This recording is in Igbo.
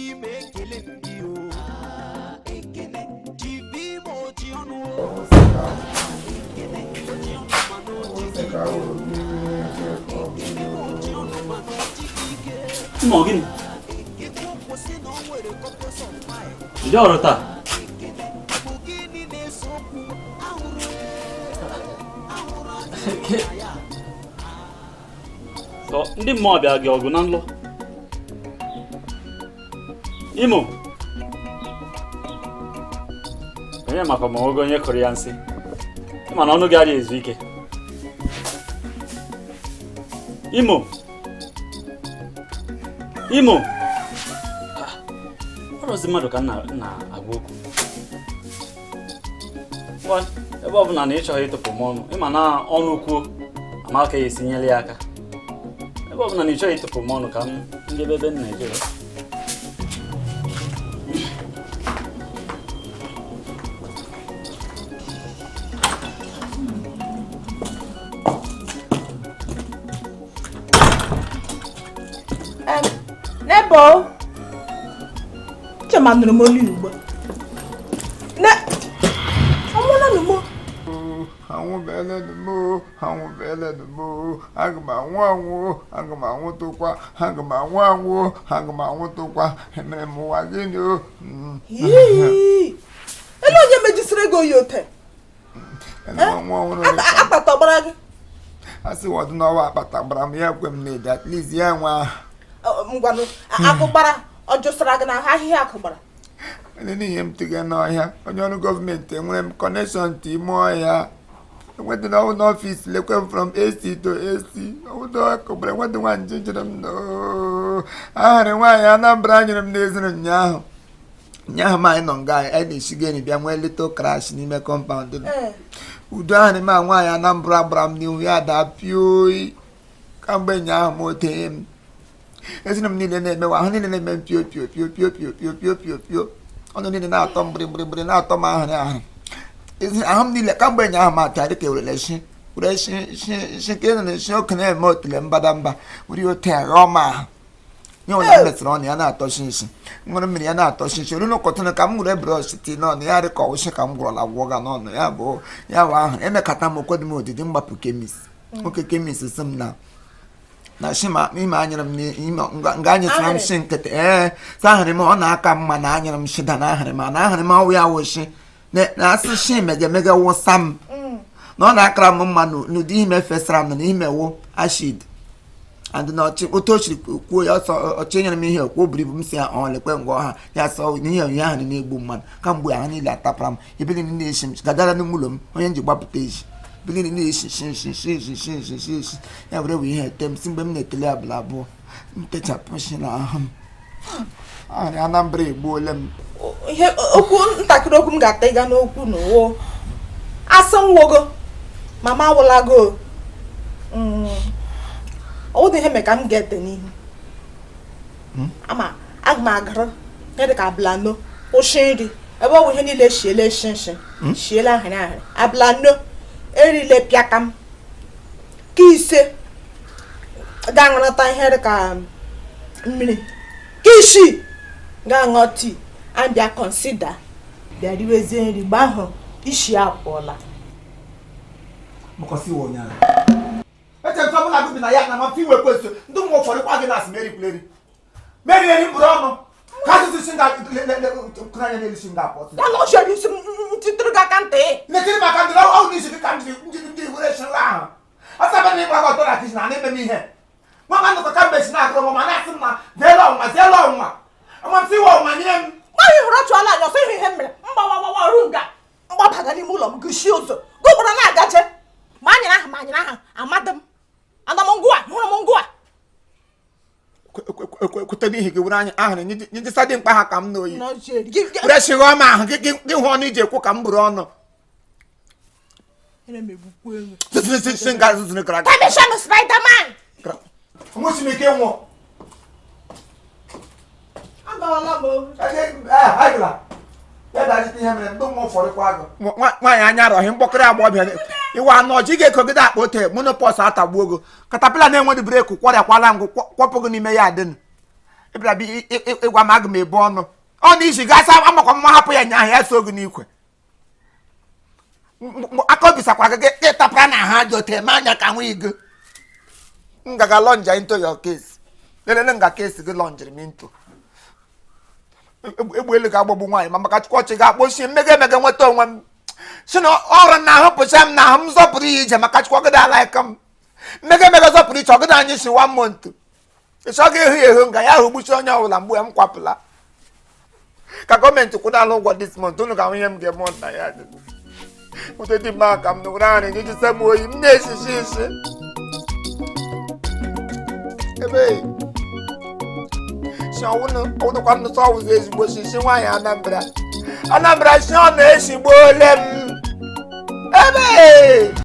Imo, ekele m gị o. Ekene Chief Imo ochi ọnụ o. Ekene ochi ọnụ mana ochi gị ike o. Ekene ochi ọnụ mana ochi gị ike. Mma, ọ gịnị? Ikwu okwu sị na o nwere corpus of mind. Ndị ọrụ taa. Ekene, ọ bụ gịnị na-ese okwu? Ahụrụ ahụrụ adịghị na ya. Sọ ndị mmụọ bịa gị ọgụ na nlọ. Imo. Onye maka ma ogo onye kụrụ ya nsị. Ịma na ọnụ gị adịghị ezu ike. Imo. Imo. Ah, ọrọzi mmadụ ka m na-agwa okwu. Ngwa, ebe ọ bụla na ị chọghị ịtụpụ m ọnụ, ịma na ọnụ kwuo ama ka ya esinyela ya aka. Ebe ọ bụla na ị chọghị ịtụpụ m ọnụ ka m njebe ebe m na-eje. Nebo, Chema nụrụ m olu ugbu a. Ne, ọnwụla nụ m. Anwụbeela m, anwụbeela m, aga m anwụ anwụ, aga m anwụtụkwa, aga m anwụ anwụ, aga m anwụtụkwa, emere m ụwa gịnị o? Yii. Ele onye mejisiri gị oyi ote? Akpata ọgbara gị? A sị wọdụ n'ọwa akpata gbara m, ya kwe m na-ede at least ya nwa. Ngwanụ, akụ gbara, ọ jụsara gị na ahịhịa akụ gbara. Ele n'ihe m tụga n'ọhịa, onye ọrụ gọọmenti enwere m connection to ime ọhịa. Enwedị na ọwụ n'ọfịs lekwe m from AC to AC. Ọwụdụ akụgbara enwedị nwa nje jere m ahụrụ nwaanyị Anambra nyere m n'eziri ụnyaahụ. Ụnyaahụ ma anyị nọ nga anyị na-esigo enyi bịa nwee little crash n'ime compound. Udo ahụ ma nwaanyị Anambra gbara m n'ihu ya daa pịoi kamgbe ụnyaahụ m otenye m ezinụ m niile na-emewa ahụ niile na-eme m pio pio pio pio pio pio pio pio pio ọnụ niile na-atọ m gbịrịgbịrị na-atọ m ahụrụ ahụ ahụ m niile kamgbe ụnyaahụ m ata dịka ewere shi were shi shi shi ka ị na-esi oke na-eme otule mbadamba were ote aghọ m ahụ nye ụlọ m mesịrị ọnụ ya na-atọ shi nshi ṅụrụ mmiri ya na-atọ shi nshi olu n'ụkọtụnụ ka m were brọsh tii n'ọnụ ya dị ka ọwụshị ka m gwọrọla gwọ ga n'ọnụ ya bụ ya bụ ahụ emekata m okwe dị m odidi mgbapụ chemist nwoke chemist sị m na na shi ma ime anyere m n'ime nga anyesara m shi nkịtị ee sa ahụrị m ọ na-aka mma na anyere m shi da na ahụrị m na ahụrị m ọwụ ya wụ shi na asị shi mege mege wụsa m na ọ na-akara m mma n'ụdị ime fesara m na ime wụ acid and na ọchị otu o siri kwuo ya ọsọ ọchị nyere m ihe okwu buru ibu m si ya ọ lekwe ngwa ọha ya sọ n'ihe ihe ahụ na-egbu mmadụ kamgbe ahụ niile atapara m ebe niile na-esi m gadara n'ime ụlọ m onye m ji gbapụta ezi ebe niile na-esi shi shi shi shi shi shi shi shi ya were wee ihe ete m si mgbe m na-etele abụla abụọ m techapụ shi na ahụ m ahụrụ Anambra egbuole m. Ihe okwu ntakịrị okwu m ga-ata ịga n'okwu n'ụwo asị nwogo mama awụlago ọwụdị ihe mee ka m ga-ete n'ihu ama aga m agara ihe dịka ablano kwụsị nri ebe ọ bụ ihe niile shiele shi nshi shiele ahịrị ahịrị ablano erile pịaka m ka ise ga-aṅụrịta ihe dịka mmiri ka isii ga-aṅụ tii and bịa consider bịa riwezie nri mgbe ahụ isi apụọla. Eche nsọ mụ na gị bi na ya na ma iwe kwesị ndị ụmụ ụfọdụ kwa gị na asị meri kwuleri meri eri mkpụrụ ọnụ ka asụsụ si nga anya n'elu si nga apụ. Ya na ọ chọrọ isi ntịtụrụ gị aka ntị. Netịrị maka ndị ọhụrụ n'isi gị ka m jiri ndị were shila ahụ asaba na ịgba ọtọ na kichin na na-eme m ihe nwa nwa nnụkọ ka mgbe si na-agụrụ m ma na-asị m na zeelu ọnwụnwa zeelu ọnwụnwa amasị iwe ọnwụnwa nye m. Nwaanyị hụrụ ọchụala anya ọsọ ihe mere mgbawawawa ru nga mgbabaga n'ime ụlọ m gụchie ụzọ gụgbara na-agaje ma anyere ahụ ma anyere ahụ amadị m ana m ngwa hụrụ m ngwa ekwute n'ihi gị were anya ahụrụ nyejisa dị mkpa ha ka m n'oyi were shighe m ahụ gị hụ ọnụ iji ekwu ka m bụrụ ọnụ enweghị m ike ịnwụ. Nwaanyị anya arọghị mkpọkịrị agbọbịa ịwa anụ ọjị ga-ekogide akpa ote menopause atagbuo go katapila na-enweghị breki kwọrịakwala ngụ kwọpụ gị n'ime ya adịnụ. Ịbịara bịa ịgwa m aga m ebu ọnụ ọ na isi gasị amakwa m hapụ ya nyaahụ ya so gị n'ikwe. Aka obi sakwara gị gị tapara na ha dị otu eme anya ka nwa igo. M gaga launch into your case. Lelele nga case gị launchiri m into. Egbe elu ga-agbagbu nwaanyị ma maka Chukwu ọchị ga-akpọchi mmega emega nweta onwe m si na ọrụ na ahụ pụcha m na ahụ m zọpụrụ ya ije maka Chukwu ọgịda ala aka m mmega emega zọpụrụ iche ọgịda anyị si one month ịchọ ga ehu ehu nga ya ahụ gbuchi onye ọbụla mgbe m kwapụla ka gọọmenti kwụdala ụgwọ this month. Unu ga-ahụ ihe m ga-eme na ya dị ụtụ dị mma ka m nụrụ arị iji se m oyi m na-esisi isi ebe si ọwụnụ ọwụnụkwa nnụsọ ọwụzụ ezigbo sisi nwaanyị Anambra Anambra si ọ na-esigbo ole m ebe.